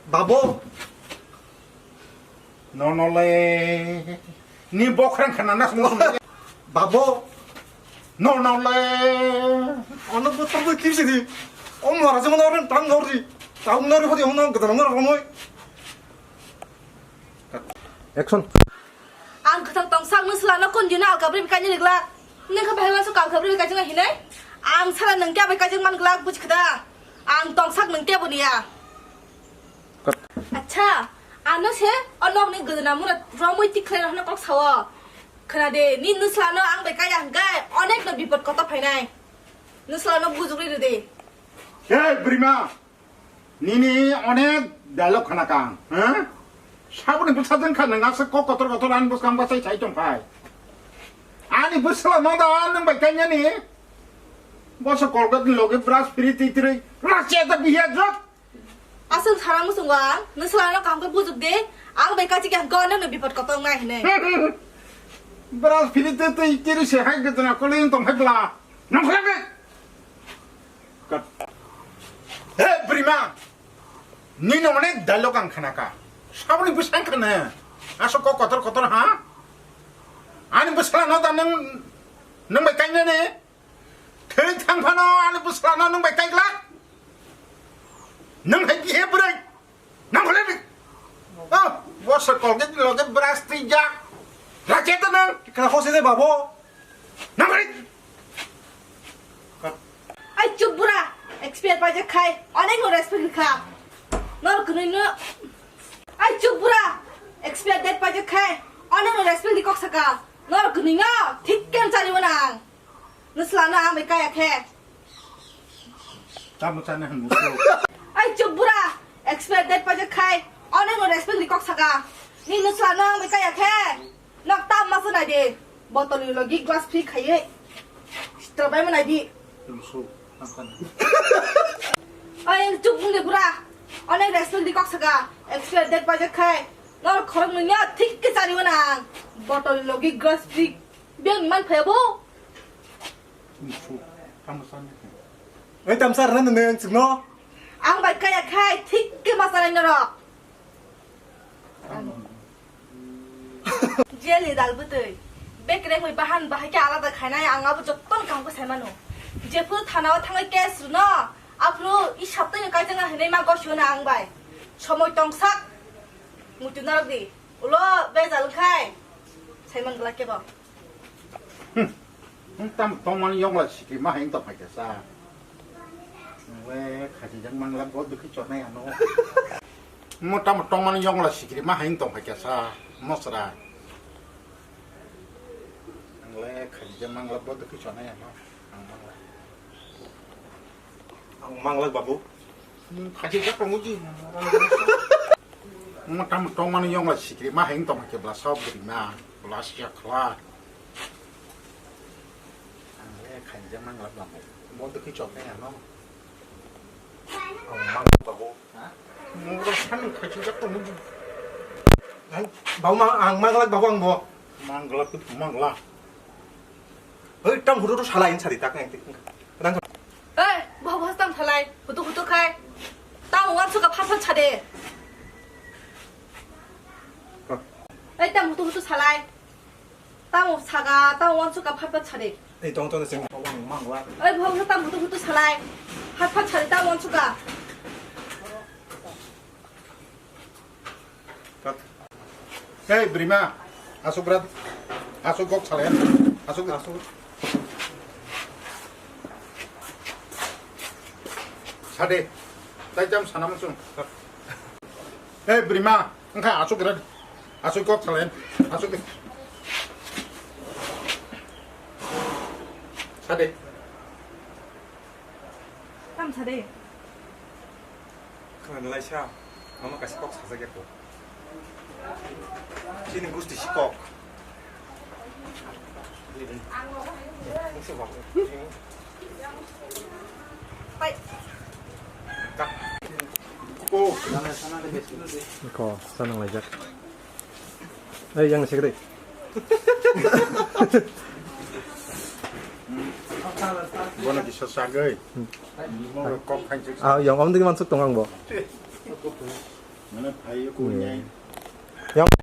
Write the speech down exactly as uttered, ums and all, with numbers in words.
Babo. Nono le. Ni bokhran khana na sung sung. Babo. Nono le. Ono bo tabo kipsi di. Om mara jong no ren tang nori. Tang nori hodi ono gada nori romoi. Action. Ang kwthang tongsak nwng swlano kon dino alkabri bikani rigla. Nwng khe bahai wansu alkabri bikajing hinai. Ang sala nwng kya bikajing man glak buj khada. Ang tongsak nwng kya buniya. Cut. Acha, ano se onok ni gudana mura romoi tikhlai rohna kok sao. Khna de, ni nwng swlano ang bai kaya hwnkhe onek no bipot kotor phainai. Nwng swlano bujugri ride. Hey, Brima! Nini onek dialogue khana kang, ha? Saboni bwsajwng kha nwng aswk kok kotor kotor ani bwskang bachai sai tong phai. Ani bwsla no da nwng bai kanya ni. Boso Colgate ni loge brush free twi twi rwi. Rache da biya jok. Aswk sana muchungo ang, nwng swlano kaham khe bujuk de. Ang bai kachi khe hwnkhe onek no bipot kotor nai hinwi. Brush free twi twi twi rwi se hai gajana kole tong phai bla. Nang kole. Cut. He, Brima! Nini onek dialogue ang khana kha. Saboni bwsang khana. Aswk kok kotor kotor, ha? Ani bwsla no da nwng, nwng bai kainani? Thwi thang phano ani bwsla no nwng bai kaiklak? Nwng hai bihe bwrwi? Nang boleh ni. Oh, boso Colgate ni loge brush twi jak. Rache to nang. Kena khose de babo. Nang boleh. Ai chup bura, expire paijak khai, onek no respect rikha. Nor kunui no. Ai chup bura, expire date paijak khai, onek no respect di kok saka. Nor kunui no, thik ken chari wana. Nwng swlano ang bai kaya khe. Tamo chana hwn muso. Ai chup bura, expire date paijak khai, onek no respect di kok saka. Ni nwng swlano ang bai kaya khe. Nok tam masa nai di. Botol ni logi glass free khaiye. Sitra bai manai di. Muso, tamo chana. Ai chup bung de bura. Onek respect di kok saka. Expire date paijak khai. Nor khorok nungya thik ke chari wana ang. Botol ni logi glass free. Biang man phaya bo. Muso, tamo chana. Oi, tamsa rwna nang nang chukno. Ang bai kaya khai thik ke ma sanai norok. Jeli dal bwtwi. Bekreng bai bahan bahai ke alada khainai ang abo jotton kaham khe saimano. Jephuru thana o thangwi case rwno, aphuru i saptani kaijanga hinwi ma gosio na ang bai. Somoi tongsak. Muitu narok di. Ulo bejal khai. Saiman glak kebo. Hmm. Nwng tamo tongmani yongla sikri ma hai wng tong phaikha sa. Nwng le khachijak mangla bo dukhi chornai ano. Nwng tamo tongmani yongla sikri ma hai wng tong phaikha sa mosra. Nwng le khachijak mangla bo dukhi chornai ano. Ang mangla. Ang manglak babu. Nwng khachi jak tongo di. Nwng tamo tongmani yongla sikri ma hai wng tongma khe bla sok bwrwi ma bla siya khla. Ang le khainjak manglak babu. Bo dukhi chok nai ano. Ang manglak babu. Ha? Nwng bro sani khachi jak tongo di. Ang babu ma ang manglak babu ang bo. Manglak tu manglak. Hei, tam hutu tu salai sari tak ngai tik. Rang. Ei, bo bo tam salai, hutu hutu khai. Tam wan suka phat phat sade. Ei, tam hutu hutu salai. Tam saga, tam wan suka phat phat sade. Ei, tong tong sing. Mang mang wa. Ei, bo bo tam hutu hutu salai. Phat phat sade tam wan suka. Cut. Hei, Brima, asuk rat, asuk kok salen, asuk, asuk. Sade, tai jam sana masung. Hei, Brima, engkha asuk rat, asuk kok salen, asuk. Sade. Tam sade. Khna laisa, mama kaisa kok sajak ya ko. Chini gusti si kok. Pai. Ko. Ko, sanang laijak. Ei, yang sekre. Bono kisa sagwi. Kok khainjak. Ah, yang om digi mansuk tong ang bo. Mana phai ko nyai. Yang